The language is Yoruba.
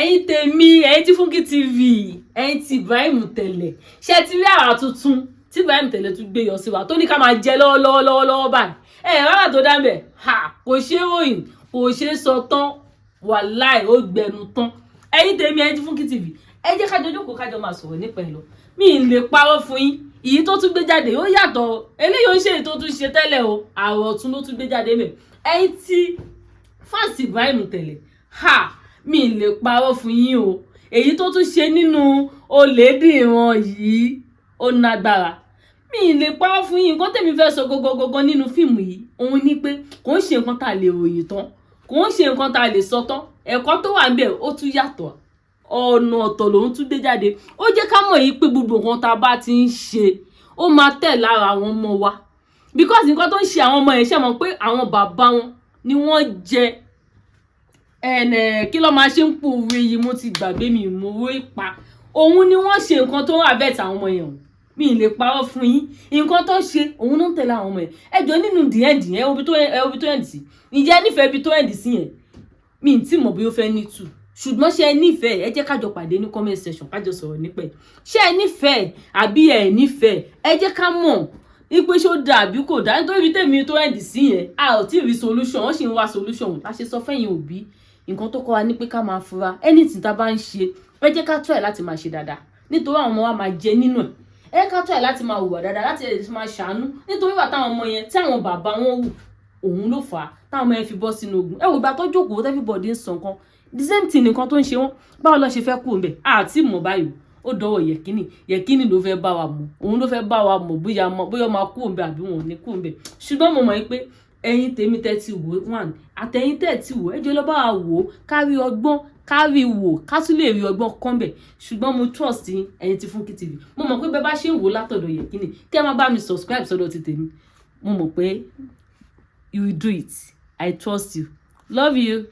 Ẹ̀yin tèmi, ẹ̀yin tí Funky TV, ẹ̀yin tí Ibrahim Tẹ̀lẹ̀, ṣé ti rí àrà tuntun tí Ibrahim Tẹ̀lẹ̀ tún gbé yọ sí wa, tó ní ká máa jẹ lọ́wọ́lọ́wọ́ lọ́wọ́lọ́wọ́ báyìí? Ẹ̀ rárá tó dá mbẹ̀ ha, kò ṣeé ròyìn, kò ṣeé sọ tán, wàláì ó gbẹnu tán. Ẹ̀yin tèmi, ẹ̀yin tí Funky TV, ẹ jẹ́ kájọ jókòó, kájọ máa sọ̀rọ̀ nípa ẹ̀ lọ. Mi ì lè parọ́ fún yín, èyí tó tún gbé jáde ó yàtọ̀. Eléyìí ó ń ṣe èyí tó tún ṣe tẹ́lẹ̀ o, àrò ọ̀tún ló tún gbé jáde mẹ́. Ẹ̀yin tí fans Ibrahim Tẹ̀lẹ̀ ha, mi ì lè parọ́ fún yín o, èyí tó tún ṣe nínú Olèdìran yìí, ó nágbára. Mi ì lè parọ́ fún yín. Nǹkan tèmi fẹ́ sọ gọgọgọgọ nínú fíìmù yìí, òun ni pé kò ń ṣe nǹkan tá a lè ròyìn tán, kò ń ṣe nǹkan tá a lè sọ tán. Ẹ̀kọ́ tó wà níbẹ̀, ó tún yàtọ̀, ọ̀nà ọ̀tọ̀ lòun tún gbé jáde. Ó jẹ́ ká mọ̀ yìí pé gbogbo nǹkan tá a bá ti ń ṣe, ó máa tẹ̀ lára àwọn ọmọ wa, because nǹkan tó ń ṣe àwọn ọmọ yẹn, ṣe mọ̀ pé àwọn bàbá wọn ni wọ́n jẹ ẹnẹ, kí ló máa ṣe ń pòwe yìí? Mo ti gbàgbé, mi mọ owó ipa. Òun ni wọ́n ṣe nǹkan tó ń affect àwọn ọmọ yẹn o. Mi ì lè parọ́ fún yín, nǹkan tó ṣe, òun ló ń tẹ̀lé àwọn ọmọ yẹn. Ẹ jọ, nínú the end yẹn, ẹ wo ibi tó end sí. Ǹjẹ́ ẹ nífẹ̀ẹ́ ibi tó end sí yẹn? Mi ì tí mọ̀ bí ó fẹ́ ní tù, ṣùgbọ́n ṣé ẹ nífẹ̀ẹ́? Ẹ jẹ́ kájọ pàdé ní comment section, kájọ sọ̀rọ̀ nípa ẹ̀. Ṣé ẹ nífẹ̀ẹ́ àbí ẹ nífẹ̀ẹ́? Ẹ jẹ́ ká mọ̀ wípé ṣó dáa àbí kò dáa, nítorí ibi tèmi tó end sí yẹn, a ò tí ì rí solution, wọ́n sì ń wá solution. La ṣe sọ fẹ́yìn òbí, nǹkan tó kọ́ wa ní pé ká máa fura. Anything tá a bá ń ṣe, ẹ jẹ́ ká try láti máa ṣe dáadáa, nítorí àwọn ọmọ wa máa jẹ nínú ẹ̀. Ẹ ká try láti máa hùwà dáadáa, láti lè máa ṣàánú, nítorí wà táwọn ọmọ yẹn tí àwọn bàbá wọn hù, òun ló fà á táwọn ọmọ yẹn fi bọ́ sínú ogun. Ẹ wò ìgbà tó jókòó, everybody ń sọ nǹkan, the same thing, nǹkan tó ń ṣe wọ́n. Báwo lọ ṣe fẹ́ kú òǹbẹ̀ àti mọ̀ báyìí? Ó dọwọ́ Yẹ̀kínì. Yẹ̀kínì ló fẹ́ bá wa mọ̀, òun ló fẹ́ bá wa mọ̀ bóyá máa kú òǹbẹ̀ àbí wọn ò ní kú òǹbẹ̀. Ṣùgbọ́n mo mọ̀ pé ẹ̀yin tèmi tẹ́ ti wò one, àtẹ̀yin tẹ́ ti wò, ẹ jẹ́ lọ bá wa wò ó, kárí ọgbọ́n, kárí wò, ká tún lè rí ọgbọ́n kọ́ńbẹ̀. Ṣùgbọ́n mo trust yín, ẹ̀yin tí Funky TV. Mo mọ̀ pé bẹ́ẹ̀ bá ṣe ń wò látọ̀dọ̀ Yẹ̀kínì, kí ẹ má bá mi subscribe sọ́dọ̀ ti tèmi. Mo mọ̀ pé you will do it. I trust you. Love you.